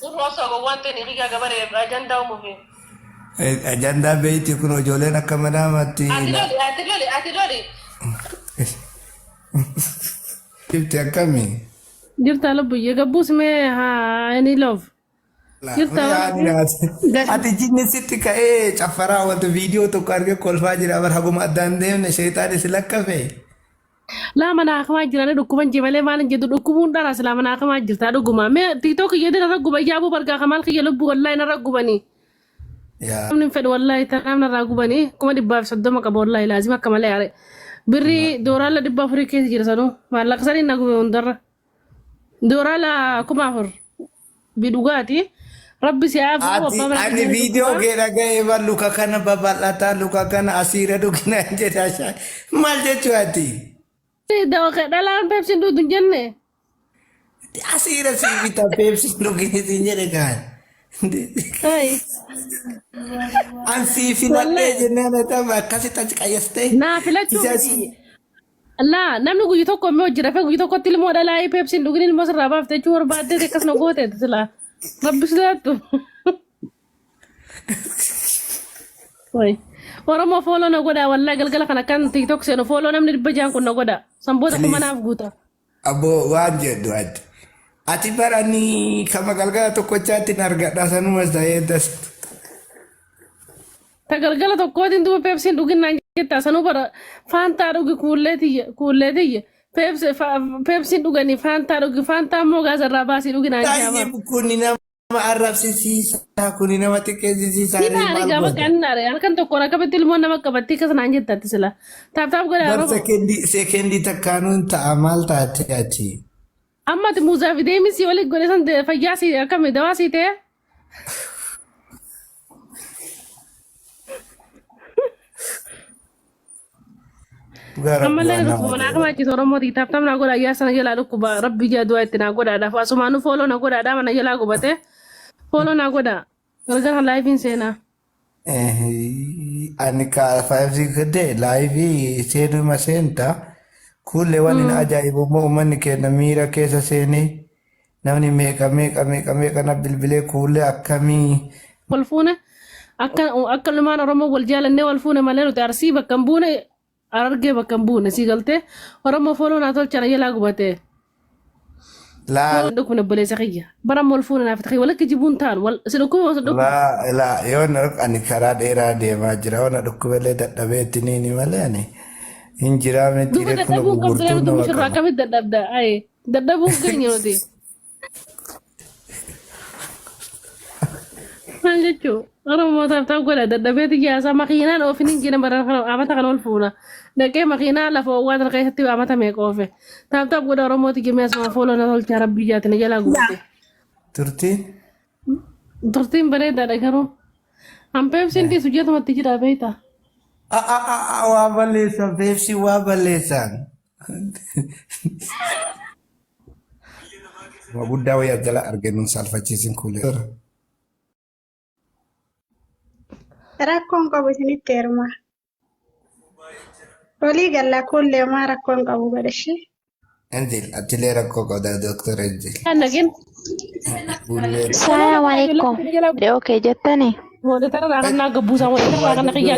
Nurra obsa gowwaan ta'e ni kiyyaa gabaree ajandaa uumuufi. Ajandaa beeyti kun ijoolleen akka manaamatti. Ati loli ati loli ati loli. Ifti akkamii? Jirta lubbuyyee gabbuus mee haa any love. Jirta Ati jinni sitti ka'ee caffaraa wanta viidiyoo tokko argee kolfaa jira bar haguma addaan deemne sheexaan si lakkafe. Laa mana hakamaa jiranii dhukkuban jee malee maal hin jedhu dhukkubuun dharaa silaa mana hakamaa jirtaa dhuguma. Mee tiktok kiyya narra guba yaabuu bargaa kamaal kiyya lubbuu wallaahi narra gubanii. Yaa Namni hin fedhu wallaahi tanaaf narraa gubanii 130,000 qaba wallaahi laazima akka malee yaare. Birrii dooraala 400 keessa jira sanuu maallaqa saniin na gube hundarra. Dooraala 4,000 bi dhugaati. Rabbi si haa fuudhu Ati abbaa manaa ani kiyya ni viidiyoo dhukkuba. kee dhaga'ee bar luka kana babal'ataa luka kana asiira dhugina jedha shaa. Maal jechuu ati? Dhalaan peepsiin dhuutu hin jenne. Asiira sii bita peepsiin dhugini siin jedhe kaan. Ay. An sii filadhee Wallahi. jennaan ati amma akkasitti achi qayyastee. Naa filachuu Isa miti. Laa namni guyya tokko immoo hojii rafee guyya tokkotti ilmoo dhalaa peepsiin dhugin ilmoo sirraa baafte jechuu barbaaddee akkas na goote silaa. Rabbi sodaattu. Wayi. Oromoo follow na godhaa wallahi galgala kana kan TikTok seenu follow namni 600 kun na godhaa. Sanboota kuma Please. naaf guuta. Aboo waan jedhu ati. Ati baranii kama galgala tokkochaatti hin argadha sanumas ta'ee das. Ta galgala tokkootiin duuba peepsiin dhuginnaan jettaa sanuu bara faantaa dhugi kuullee tiyya kuullee tiyya peepsiin dhuganii faantaa dhugi faantaa immoo gaasa irraa baasii dhuginaan Baay'ee jaama. kuni nama arrabsisiisa kuni nama xiqqeessisiisa Ni ree taane maal gaafa goota? qannaare halkan tokkoon akkamitti ilmoon nama qabattii akkas naan jettatti sila. Taap taap godhaa Bar Oromoo. sekendii sekendii takkaanuun ta'a maal taate ati? Amma ati muuzaa fi deemii sii waliin godhe san fayyaa sii akkami dawaa sii ta'e? Dhugaa rabbi Ammallee waan nama dhukkuba naa ajaa'iba. qabaachisu Oromoo taap taap naa godhaa yaa sana jalaa dhukkuba rabbi ijaa du'aa itti naa godhaadhaaf asumaanuu follow na godhaadhaa mana jalaa gubate follow naa godhaa gargar laayifiin seenaa. Ani ka 5 gade live seenuma seenta kuullee waan hin ajaa'ibu immoo uummanni keenya miira keessa seenee namni meeqa meeqa meeqa meeqa na bilbilee kuullee akkamii Wal fuune akka akka ilmaan Oromoo wal jaalannee wal fuune malee nuti Arsii bakka hin buune Harargee bakka hin buune sii galtee Oromoo follow naa tolcha na jalaa gubatee. Laa Dhukkubni obboleessa kiyya. Bara wal fuune naaf ta'e wal kijibuun taanu wal si dhukkuba si dhukkuba. laa laa yoo na ani karaa dheeraa deemaa jira yoo na dhukkubelee dadhabee itti niini malee ani hin jiraa miti Duuba ree kuna dadhabuu hin qabdu gurgurtuu namni nama mushurraa qaba. akkamitti dadhabda? Ayi dadhabuu hin geenye nuti. Maal jechuu Oromoo taaf taaf godha dadhabeeti jaasaa makiinaan oofin hin jira bara kana amata kana ol fuuna dhaqee makiinaa lafa owwaa tana keessatti amata meeqa oofe taaf taaf godha Oromooti gimee asuma follow na tolchaa rabbii jaatina jalaa gubate. Turtiin Turtiin bareedaadha garuu. An peepsiin dhiisu jeetumatti jira beektaa. Waa balleessan peepsii waa balleessan. Waa guddaa wayii as jala arginu saalfachiisin kuulee. Rakkoon qabu isinitti heerumaa. Walii gallaa kuullee homaa rakkoon qabu godhashi. Enjil atilee rakkoo qabda Dooktar Enjil. Nagin. Kuulee. Salaamu alaikum. Okay jettani. Moodetara irraa kan naa gabbuusaa moodetara irraa kan na kiyyaa.